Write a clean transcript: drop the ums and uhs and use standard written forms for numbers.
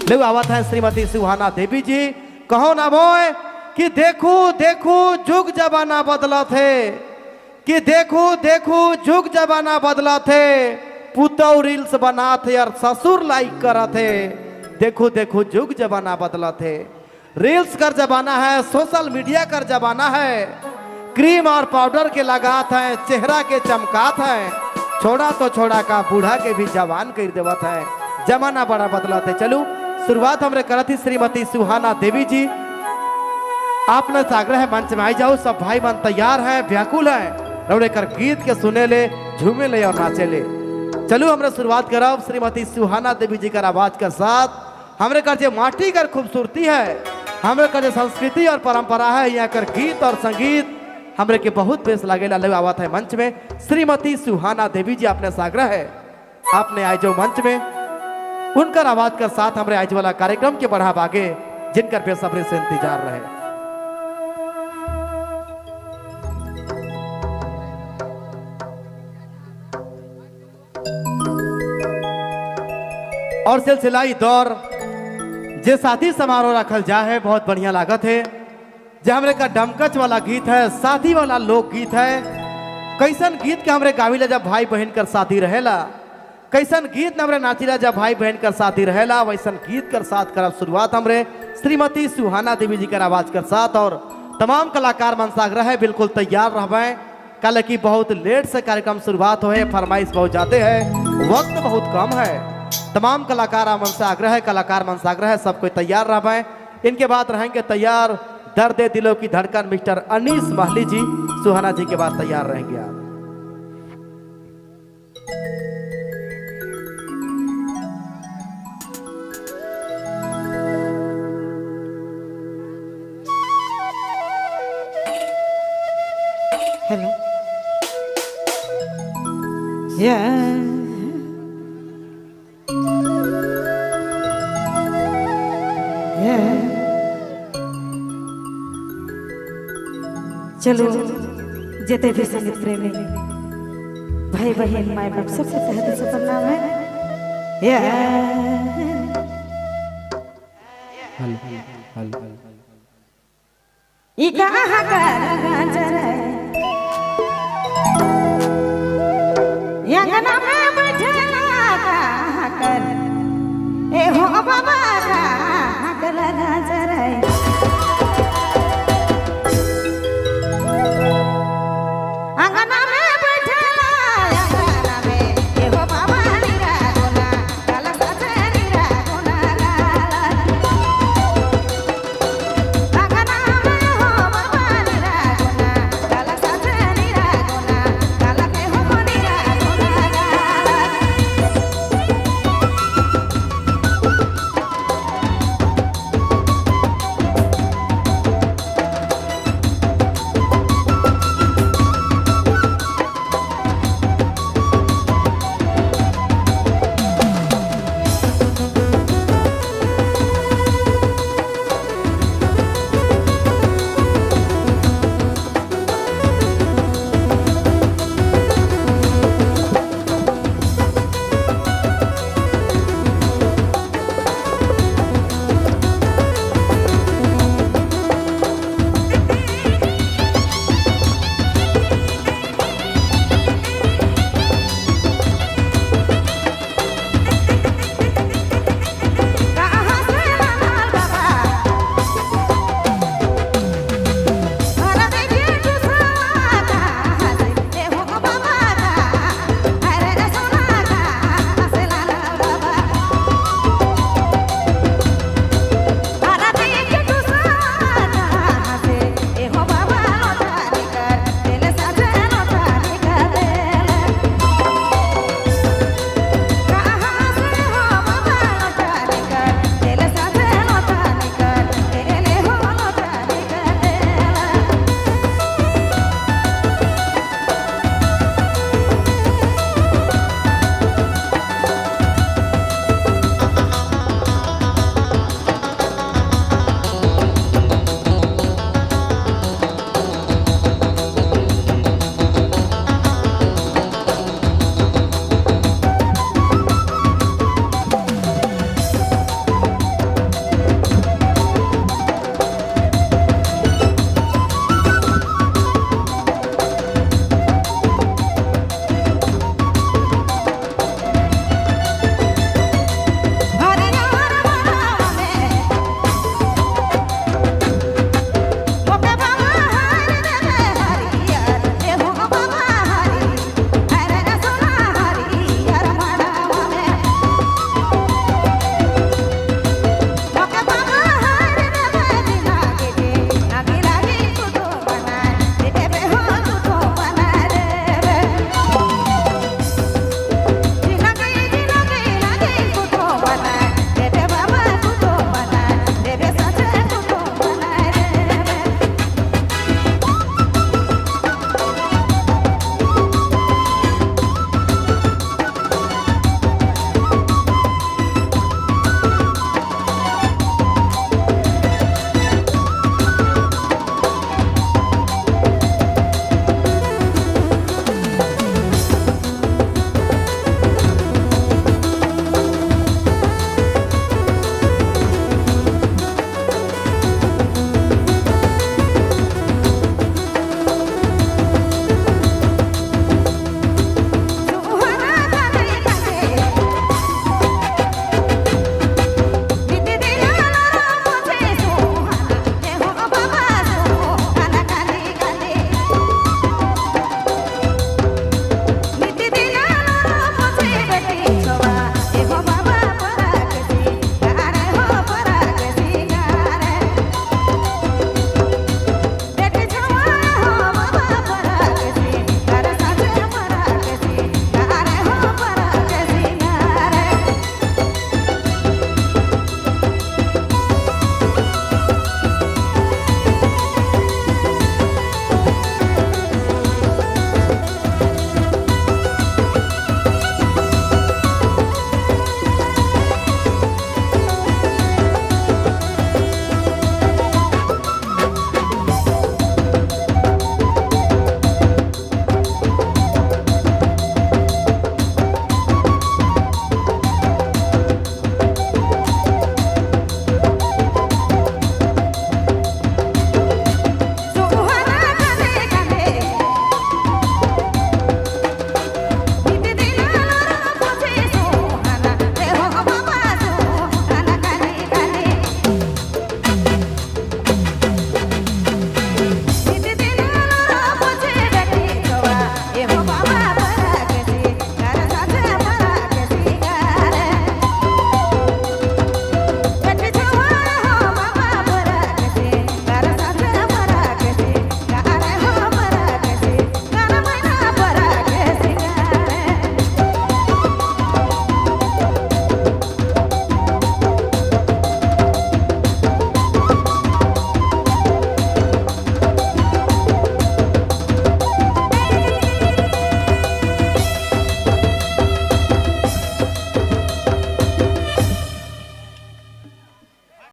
ले आवत है श्रीमती सुहाना देवी जी। कहो ना मोय कि देखू देखू जुग जमाना बदलत है, कि देखू देखू जुग जमाना बदलत है, पुतौ रील्स बनात है और ससुर लाइक करत है। देखू देखू जुग जमाना बदलत है, रील्स कर जमाना है, सोशल मीडिया कर जमाना है, क्रीम और पाउडर के लगात है, चेहरा के चमकात है, छोड़ा तो छोड़ा का बूढ़ा के भी जवान कर देवत है। जमाना बड़ा बदलत है। चलू शुरुआत हमरे करत ही श्रीमती सुहाना देवी जी। आपने आग्रह है मंच में आई जाओ, सब भाई मन तैयार हैं, व्याकुल हैं, रौड़े कर गीत के सुने ले, झूमे ले और नाचे ले। चलो हमरे शुरुआत करब श्रीमती सुहाना देवी जी कर आवाज के साथ। हमरे कर जो माटी कर खूबसूरती है, हमरे कर जो संस्कृति और परंपरा है, यहाँ कर गीत और संगीत हमरे के बहुत बेस लागेला। ले आवत है मंच में श्रीमती सुहाना देवी जी। आपने आग्रह है आपने आए जो मंच में उनकर आवाज के साथ हमरे आज वाला कार्यक्रम के बढ़ाव आगे, जिनकर बेसब्री से इंतजार रहे। और सिलसिलाई दौर जे शादी समारोह रखल जा है, बहुत बढ़िया लागत है। जे हमरे का डमकच वाला गीत है, शादी वाला लोक गीत है। कैसन गीत के हमरे गाविला जब भाई बहन कर शादी रहेला, कैसन गीत हमरे नाचिला जब भाई बहन कर शादी रहेला, वैसन गीत कर साथ करब शुरुआत हमरे श्रीमती सुहाना देवी जी कर आवाज कर साथ। और तमाम कलाकार मन से आग्रह है बिल्कुल तैयार रहबें, कल की बहुत लेट से कार्यक्रम शुरुआत हो, फरमाइश बहुत जाते है, वक्त बहुत कम है। तमाम कलाकार मन से आग्रह है, कलाकार मन से आग्रह है सब कोई तैयार रहबें। इनके बाद रहेंगे तैयार दर्द दिलों की धड़कन मिस्टर अनीस महली जी। सुहाना जी के बाद तैयार रहेंगे आप। हेलो या चलो जितने भी संगीत प्रेमी भाई बहन माए बाप सबसे तहे दिल से प्रणाम है। या हेलो हेलो ई कहाँ कर गाजर अंगना में बैठे कर ए हो बाबा